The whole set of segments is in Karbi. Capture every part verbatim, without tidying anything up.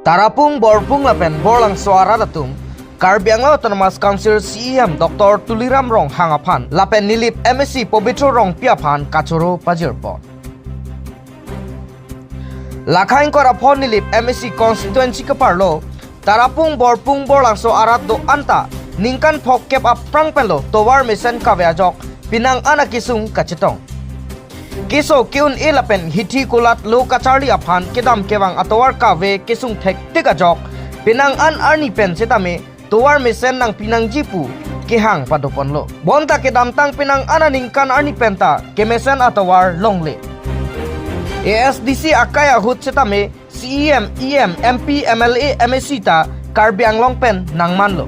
Tarapung, Borpung lapen Borlangso arat atum Karbi Anglong Autonomous Council C E M Doctor Tuliram Ronghang aphan lapen Nilip M A C Pobitro Rongpi aphan kachoro pajirpon. Lakhain kora phon Nilip M A C constituency keparlo Tarapung, Borpung, Borlangso arat do-an ta ningkan phongkep aphrang penlo tovar mesen kave ajok pinang an akesung kachetong. Keso ke-un-e lapen hithi kulat lo kacharli aphan kedam kevang atovar kave kesung thektik ajok pinang an arni pen setame tovar mesen nangpi nangji pu kehang padoponlo. Bonta kedamtang pinang an aningkan arni penta kemesen atovar longle. A S D C akai ahut setame C E M, E M, M P, M L A, M A C ta Karbi Anglong pen nangmanlo.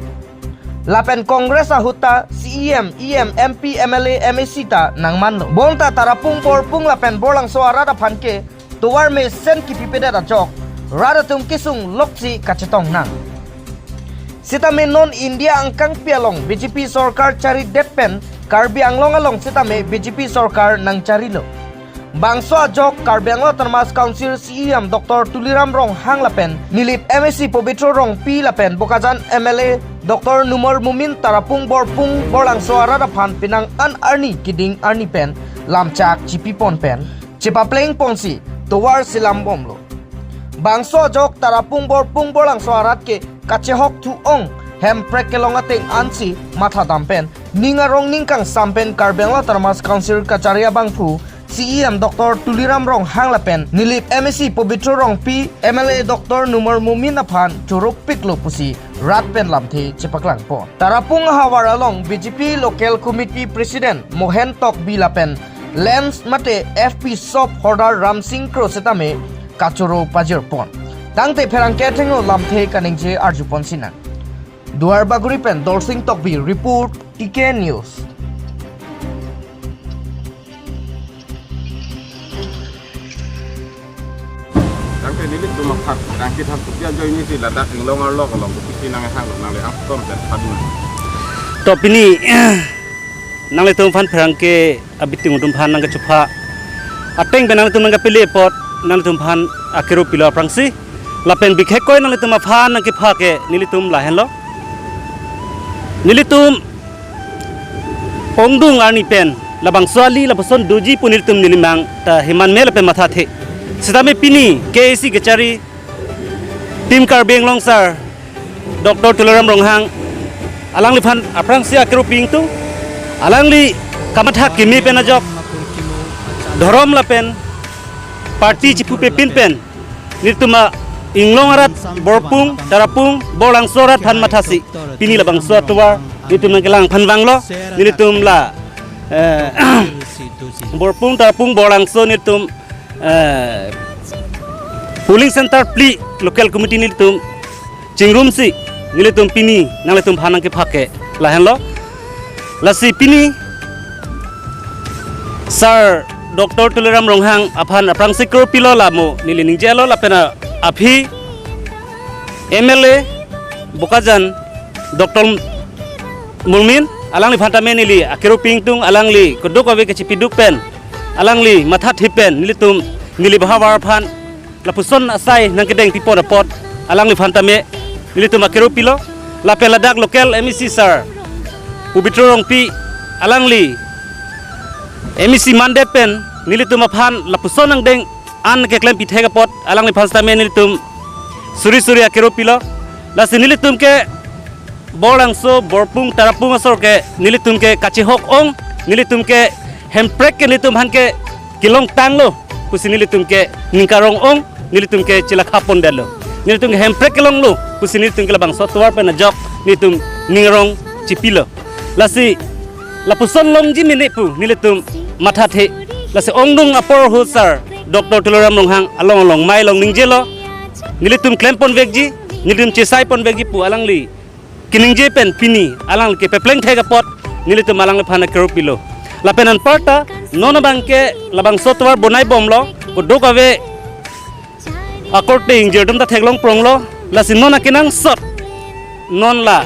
Lapen Congress ahut ta C E M, E M, M P, M L A, M A C ta nangmanlo. Bonta Tarapung, Borpung lapen Borlangso arat aphan ke tovar mesen kipipedet ajok rat atum kesung loksi kachetong nang. Setame non India angkangpi along B J P sorkar charidet pen Karbi Anglong along setame B J P sorkar nangcharilo. Bangso ajok Karbi Anglong Autonomous Council C E M Doctor Tuliram Ronghang lapen Nilip M A C Pobitro Rongpi lapen Bokajan M L A Doctor Numal Momin Tarapung, Borpung, Borlangso arat aphan pinang an arni keding arni pen lamchak chipipon pen chepaplengponsi tovar selam bomlo. Bangso ajok Tarapung, Borpung, Borlangso arat ke kachehok thu-ong, hemprek kelong ateng ansi mathadam pen ning arong ning kangsam pen Karbi Anglong Autonomous Council kachari abangphu C E M Doctor Tuliram Ronghang lapen Nilip M A C Pobitro Rongpi, M L A Doctor Numal Momin aphan choropiklo pusi rat pen lamthe chepaklangpon. Tarapung ahavar along B J P Local Committee President Mohen Tokbi lapen Lens mate F P sop holder Ramsing Kro setame kachoro pajirpon. Tangte pherangke athengno lamthe kaningje arjupon sinang. Duar Bagori pen Dolsing Tokbi report, T K News. Tangte nelitum aphan, tangte than tukia join ni si ladak inglong arlok along, tuki nang hang nang le angton pen padu. To pini, nanglitum aphan pherangke abiting atum aphan nangkachupha ateng pen nanglitum nangkapili apot, nanglitum aphan akero pilo aphrangsi. Lapen bikhekkoi nanglitum aphan nangkepha ke nelitum lahenlo. Nelitum ongdung arni pen labangso ali lapuson doji pu nelitum nelimang ta heman me lapen mathathe. Setame pini K A C kachari Team Karbi Anglong sir Doctor Tuliram Ronghang alangliphan aphrangsi akero pi ingtung, alangli kamatha kimi pen ajok dhorom lapen party chipupe pin pen nelitum a-inglong arat Borpung, Tarapung, Borlangso arat aphan mathasi pini labangso atovar nelitum nangkelang aphan vanglo. Nelitum la, eh, Borpung, Tarapung, Borlangso nelitum, eh, polling center phli local committee nelitum chingrumsi nelitum pini nanglitum aphan nangkepha ke lahenlo. Lasi pini sir Doctor Tuliram Ronghang aphan aphrangsi kero pilo, lamo neli ningjelo lapen aphi M L A Bokajan Doctor Momin alangliphan tame neli akero pi ingtung, alangli keduk ave kachipiduk pen alangli mathathe pen nelitum Nilip ahavar aphan lapuson asai nangkedeng pipon apot alangliphan tame nelitum akero pilo. Lapen ladak local M A C sir Pobitro Rongpi alangli M A C mandet pen nelitum aphan lapuson nangdeng an keklem pithek apot alangliphan tame nelitum suri suri akero pilo. Lasi nelitum ke Borlangso, Borpung, Tarapung asor ke nelitum ke kachehok ong, nelitum ke hemprek ke nelitum aphan ke kelong tanglo pusi nelitum ke ning karong ong, nelitum ke chelakha pondetlo. Nelitum ke hemprek kelonglo pusi nelitum ke labangso atovar pen ajok nelitum ning arong chipilo. Lasi lapuson longji mene pu nelitum mathathe. Lasi ongdung apor ahut sir Doctor Tuliram Ronghang along along mai along ningjelo. Nelitum klem ponvekji, nelitum chesai ponvekji pu alangli keningje pen pini alang kepepleng thek apot nelitum alangliphan akero pilo. Lapen anparta non abang ke labangso atovar bonai bomlo, keduk ave akorte ingjir atum ta theklong pronglo. Lasi non akenangsot non la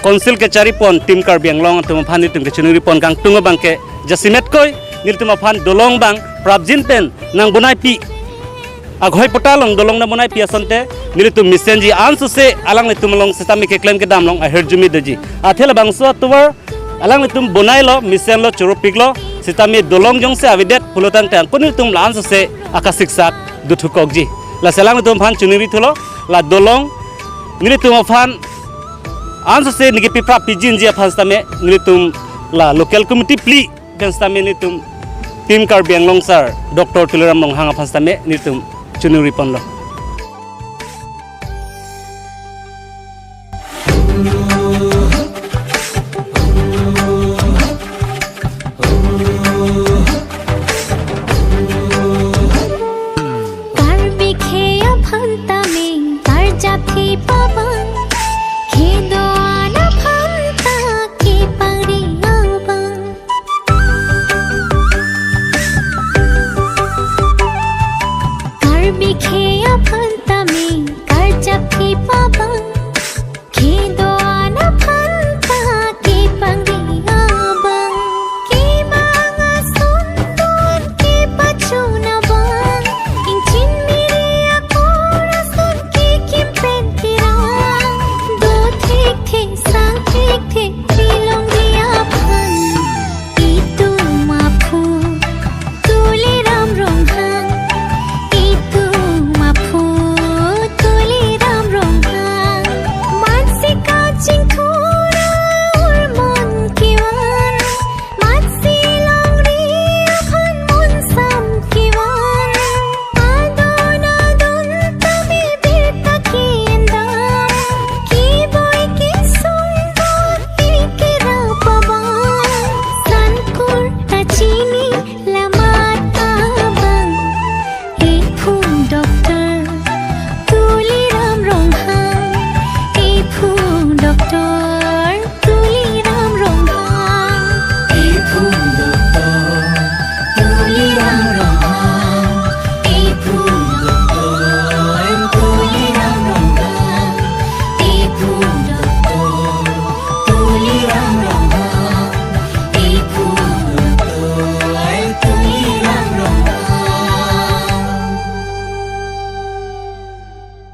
council kachari pon Team Karbi Anglong atum aphan nelitum kachiningri pon kangtung abang ke jasemet koi nelitum aphan dolong abang prapjin pen nangbonai pi Aghoi pota along dolong nang bonai pi asonte nelitum mesenji ansose alanglitum along sitame keklem kedam along ahirjume doji. Athe labangso atovar alanglitum bonailo, mesenlo, choro piklo, sitame dolong jongsi avedet pulotangte angko nelitum la ansose akasiksak dothukokji. Lasi alanglitum aphan choningri thulo, la dolong nelitum aphan ansose neke piprap pijinji aphan sitame nelitum la local committee phli pen sitame nelitum Team Karbi Anglong sir Doctor Tuliram Ronghang aphan sitame nelitum choningri ponlo.